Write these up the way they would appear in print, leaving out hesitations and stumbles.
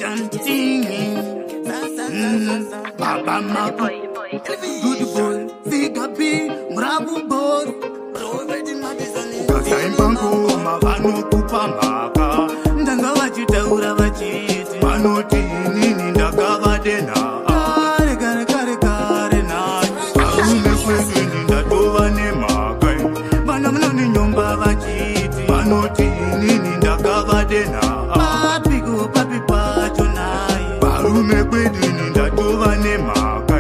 Chanting. Baba Maku. Good boy. Sigapi. Mrabu boy. Ukasaimba ngoma vanokupa mhaka. Ndanga vachitaura vachiti vanoti inini ndakavadenha. Kare kare kare kare nhai. Varume kwedu ndatova nemhaka. Vana munoninyomba vachiti vanoti inini ndakavadenha. Papiko papi pacho nhai. Varume kwedu ndatova nemhaka.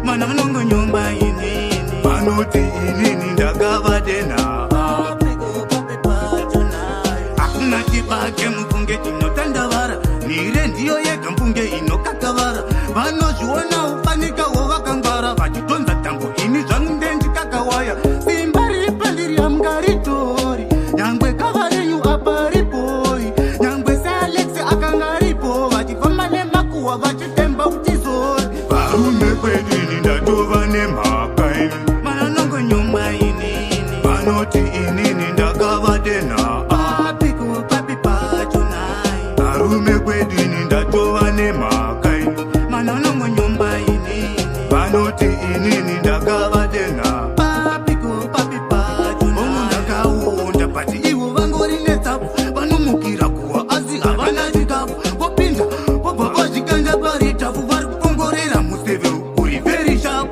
Vana munongonyomba inini vanoti inini ndakavadenha. Papiko papi pacho nhai. Hakuna chibage mufunge chinotandavara, mire ndiyo yega mfunge inokakavara. Vanozviona ufanikawo vakangwara, vachitonza tambo ini zvangu ndendikakawaya. Simba riri pandiri hamungaritori, nyangwe kava renyu apa ripoi, nyangwe seAlex akanga aripo, vachifamba nemakuhwa vachitemba utizori. Varume kwedu ini ndatova nemhaka ini. Vanonongonyomba inini vanoti inini ndakavadenha. Papiko papi pacho nhai. Varume kwedu ini ndatova nemhaka ini. Vanonongonyomba inini vanoti inini ndakavadenha. Papiko papi pacho nhai. Ndakaonda pati ivo vangori netsapo, vanomukira kuwa asi havana chikafu. Vopinda vobva vazvikanda pari tafu, vari kukongorera museve uri very sharp.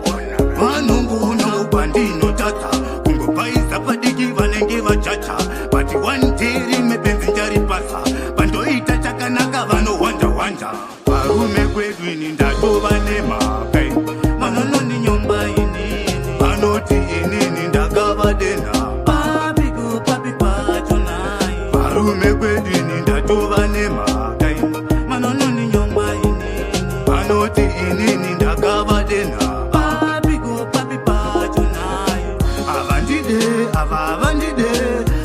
Vanongoona pandinotadza kungobhaisa padiki vanenge vachacha, but one day rimwe benzi njaripasa. Pandoita chakanaka vanohwanja hwanja. Varume kwedu ini ndatova nemhaka ini. Vanononinyomba inini vanoti inini ndakavadenha. Papiko papi pacho nhai. Varume kwedu ini ndatova nemhaka ini. Vanononinyomba inini vanoti inini ndakavadenha. Papiko papi pacho nhai. Havandide ava, havandide,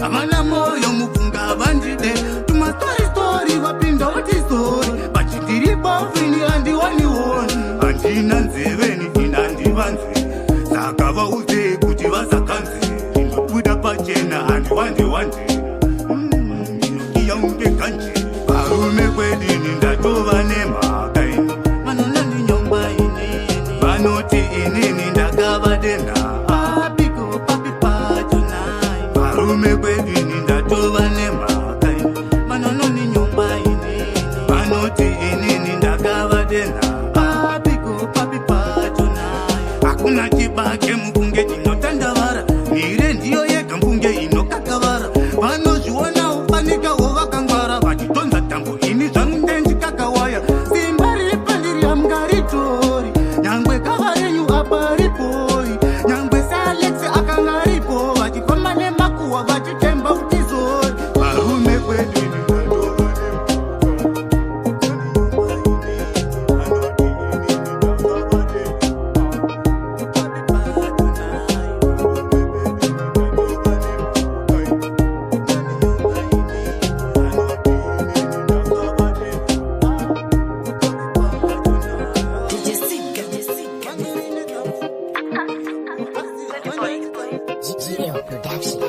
havana moyo mufunga, havandide. Tumastori stori vapinda vatisori, vachindiri bafini handiwanioni. Handina nzeveni ina handivanze, saka vauze kuti vasakanze. Ndinobuda pachena handiwande wande, ndinokiya unge ganje. Varume kwedini ndatova nemhaka ini. Vanonondinyomba inini vanoti inini ndakavadenha. Papiko papi pacho nhai. Varume kwedini ndatova nemhaka ini. Vanonondinyomba inini vanoti inini ndakavadenha. Papiko papi pacho nhai. Hakuna chibage mufunge chinotandavara, mire ndiyo yega mfunge inokakavara. Vanozviona ufanikawo vakangwara, vachitonza tambo ini zvangu ndendikakawaya. Simba riri pandiri hamungaritori, nyangwe kava renyu apa ripoi, nyangwe seAlex akanga aripo, vachifamba nemakuhwa vachitemba utizori. Varume kwedu ini ndatova DJ Siga. GL Production.